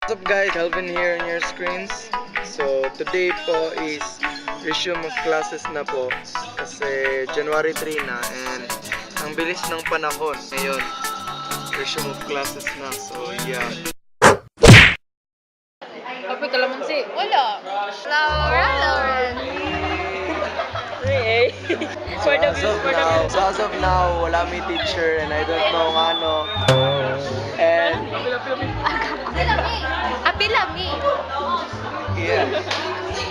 What's up, guys? Calvin here on your screens. So today po is resume of classes na po kasi January 3 na and ang bilis ng panahon ngayon. Resume of classes na. So yeah. Kape kalamansi. Wala. Laura, Lauren. So as of now, so as of now, wala may teacher and I don't know nga ano. And Apilami. yeah.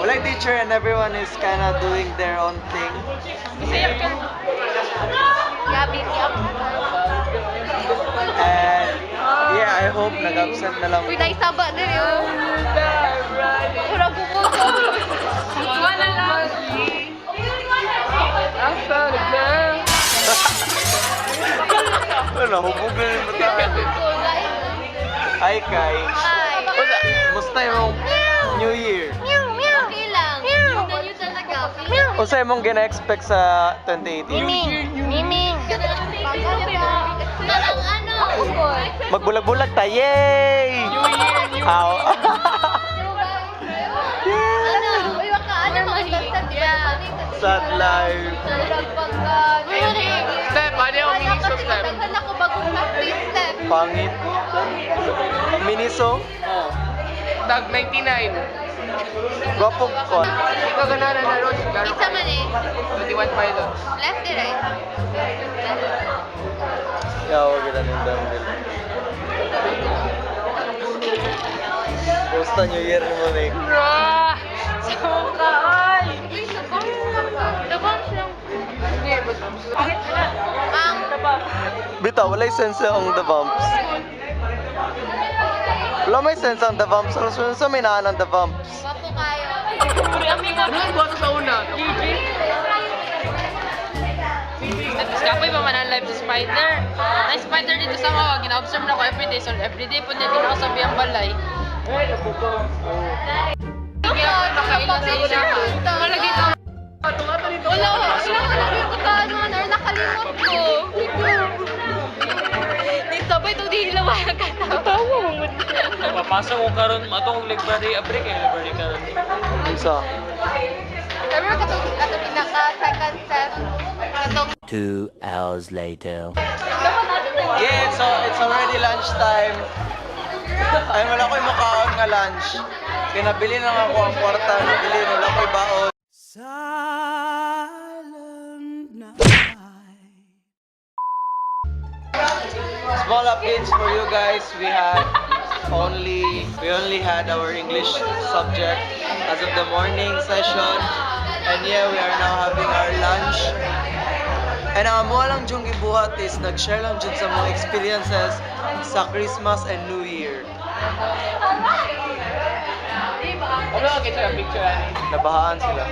Wala yung teacher and everyone is kinda doing their own thing. Bisaya ka. Yabi, yab. And yeah, I hope nag-absent na lang. Uy, naisaba din yun. Murag ko. Wala lang. I found a girl. Ano, hubog na yung bata. Hi, Kai. Hi. Musta yung New Year? Okay lang. Una nyo talaga. Unsa imong gina-expect sa 2018? Miming. Parang ano. Magbulag-bulag ta. Yay! New Year, New Aw. Ano? Uy, waka ano mga basta di ba? Sad life. Murag pagka. Step, ano yung mini song, Step? Daghan ako bagong classmate, Step. Pangit. Miniso? Oh. Tag 99. Gwapong kon. Ikaw ganahan na laro. Laro Isa man eh. 21 Pilots. Left or right? Yaw, kita ng dumbbell. Kumusta New Year mo, Nick? Bra! Sa ay! The bombs lang. Hindi, mas Ang Bitaw, walay sense ang The Bumps. Wala may sense ang The Bumps. Ano sa may naan ang The Bumps? Gwapo kayo. Ano buhat sa una? Tapos kapoy pa man ang live sa spider. Ang spider dito sa mga, gina-observe na ko everyday. So everyday po niya ginausap yung balay. Malagay ito. Wala, wala, wala ko ano, ano, nakalimot ko. Dito ba itong di hilawa ka na? Papasok ko karon, ato kong library, abre kay library karon. Unsa? Remember katong atong pinaka second set katong 2 hours later. Yeah, so it's already lunchtime. Ay, wala ko'y mukhaon nga lunch. Kinabili na nga ako ang kwarta, nabili, wala ko'y baon. Small updates for you guys. We only had our English subject as of the morning session. And yeah, we are now having our lunch. And ang amo lang jung gibuhat is nag-share lang jud sa mga experiences sa Christmas and New Year. Ano ka kita picture ani? Nabahaan sila.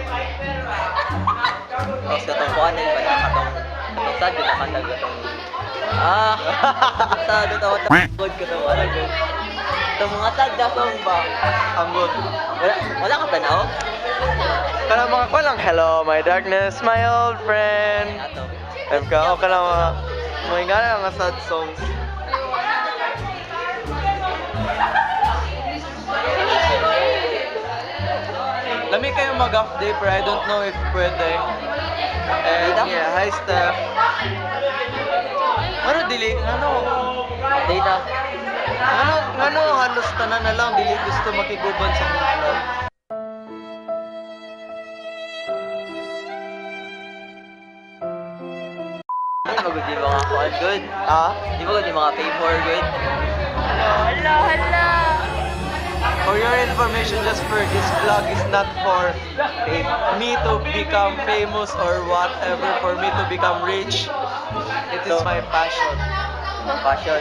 Tapos katong kuan na iba na katong katong sad na katong katong ah sad na tawag tawag katong ano gud. Katong mga sad na song ba? Ambot. Wala wala ka tanaw? Kana mga ko lang, "Hello, my darkness, my old friend." Ato. MK, o kana mga nga na mga sad songs. Lami kayo mag off day pero I don't know if pwede. And yeah, hi Steph. Ano dili? Ano? Data. Ano, ano halos tanan na lang dili gusto makiguban sa mga vlog. Di ba gud yung mga kuan good? Ah? Di ba gud yung mga favor good? Hala, hala. For your information, just for this vlog is not for me to become famous or whatever, for me to become rich. It is my passion. Passion.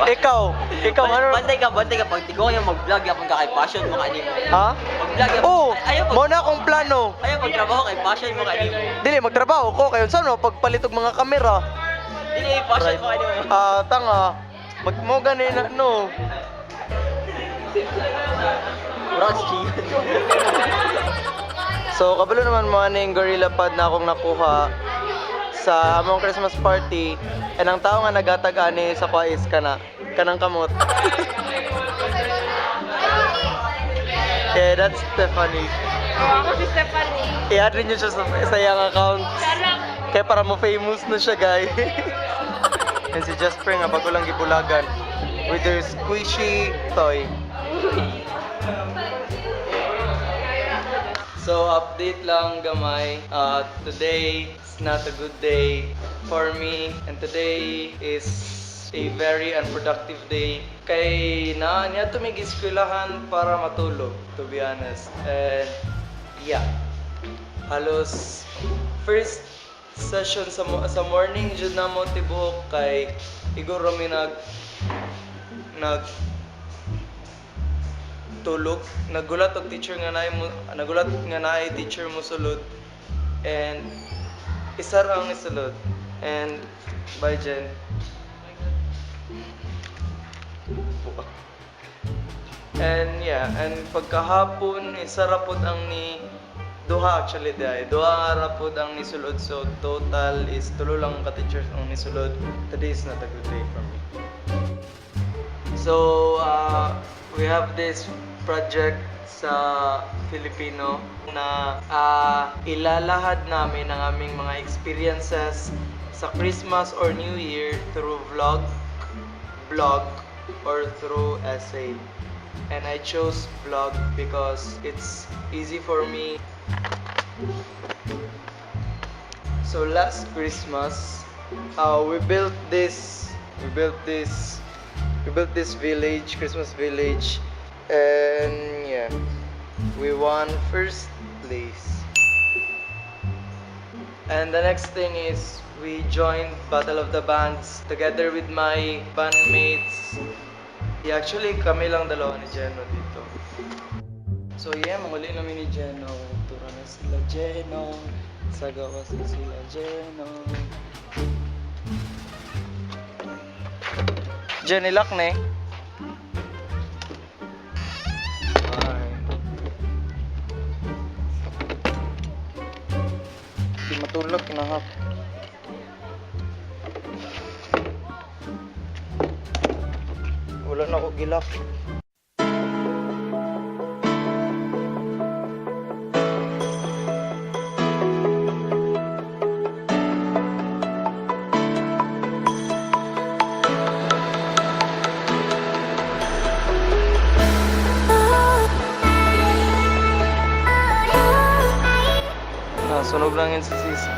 Ikaw, ikaw, ano? Bantay ka pag tigo yung mag-vlog yapon ka kay passion mo ka nimo. Ha? Mag-vlog yapon. Oo, Ayaw pag mo na akong plano. ayaw pagtrabaho kay passion mo ka nimo. Dili, magtrabaho ko. Kayo saan mo, pagpalit og mga kamera. Dili passion mo ka nimo. Ah, tanga. Mag mo gani na, no. Murag si So, kabalo naman mo ano yung gorilla pad na akong nakuha Sa among Christmas party, and ang tao nga nagatag ani sa kwa is kana kanang kamot. Yeah, that's Stephanie. Ako si Stephanie. I-add rin niyo siya sa iyang account. Kaya para mo famous na siya, guys. And si Jasper nga bago lang gibulagan with her squishy toy. So, update lang gamay. Today is not a good day for me. And today is a very unproductive day. Kay na niya tumig eskwelahan para matulog, to be honest. And yeah, halos first session sa morning jud na mo tibuok kay iguro mi nag nag tulog. Nagulat og teacher nga naay mo, nagulat nga naay teacher mo sulod, and isa ra ang isulod. And bye, Jen. And yeah, and pagkahapon, isa ra pod ang ni duha, actually diay. Duha ra pod ang nisulod, so total is tulo lang ka teachers ang nisulod. Today is not a good day for me. So, we have this project sa Filipino na ilalahad namin ang aming mga experiences sa Christmas or New Year through vlog, blog, or through essay. And I chose vlog because it's easy for me. So last Christmas, we built this village, Christmas village, and yeah, we won first place. And the next thing is we joined Battle of the Bands together with my bandmates. Yeah, actually kami lang dalawa ni Jeno dito. So yeah, manguli namin ni Jeno. Tura na sila Jeno. Sa gawas na sila Jeno. Jen, ilak na eh. Bye. Di matulog, kinahap. Wala na ako gilak. Ah, sunog lang yun sa sis.